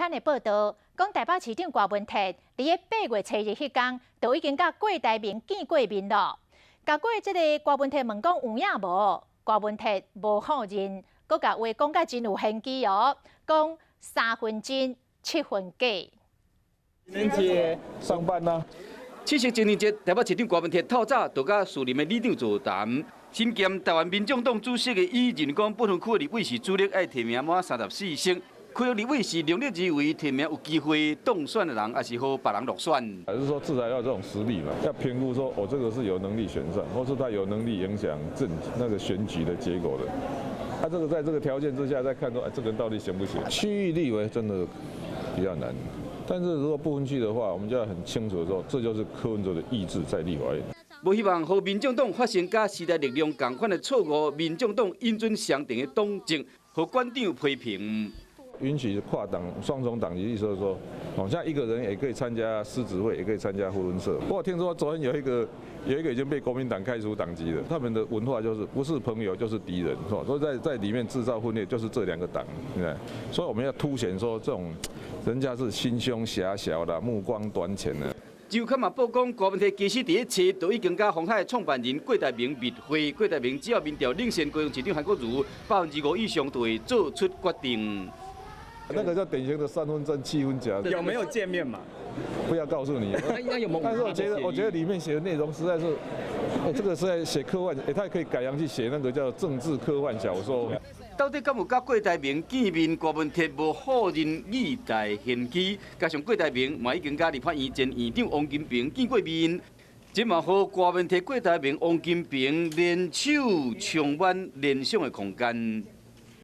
刊的報道，講台北市長柯文哲佇咧8月初日彼工，就已經佮郭台銘見過面囉。共過這个柯文哲問講有影無？柯文哲無否認，閣共話講甲真有玄機哦，講三分真七分假。上班啦。七夕情人節，台北市長柯文哲透早就佮士林的里長座談。身兼台灣民眾黨主席的伊認講，不分區的立委是主力，愛提名滿34席。區域立委是量力而為，提名有機會當選的人，抑是予別人落選。還是說至少要這種實力嘛？要評估說，我這個是有能力選上，或是他有能力影響政那個選舉的結果的。他這個在這個條件之下，再看說，哎，這個人到底行不行？區域立委真的比較難。但是如果不分區的話，我們就要很清楚說，這就是柯文哲的意志在立法院。無希望予民眾黨發生佮時代力量仝款的錯誤，民眾黨允准相同的黨籍，予館長批評。允許跨黨雙重黨籍，意思就是說，哦，像一個人也可以參加獅子會，也可以參加扶輪社。不過聽說昨天有一個已經被國民黨開除黨籍了，他們的文化就是不是朋友就是敵人，是吧？所以在裡面製造分裂就是這兩個黨，對。所以我們要凸顯說這種人家是心胸狹小的，目光短淺的。週刊嘛報講，柯文哲其實佇咧初就已經佮鴻海創辦人郭台銘密會，郭台銘只要民調領先高雄市長韓國瑜5%以上，就會做出決定。那個叫典型的三分真七分假。有沒有見面嘛？不要告訴你。那有沒有？但是我覺得裡面寫的內容實在是，欸，這個是在寫科幻，欸，他也可以改良去寫那個叫政治科幻小說。到底敢有佮郭台銘見面？柯文哲無否認語帶玄機，加上郭台銘嘛已經佮立法院前院長王金平見過面，這嘛予柯文哲、郭台銘、王金平聯手充滿聯想的空間。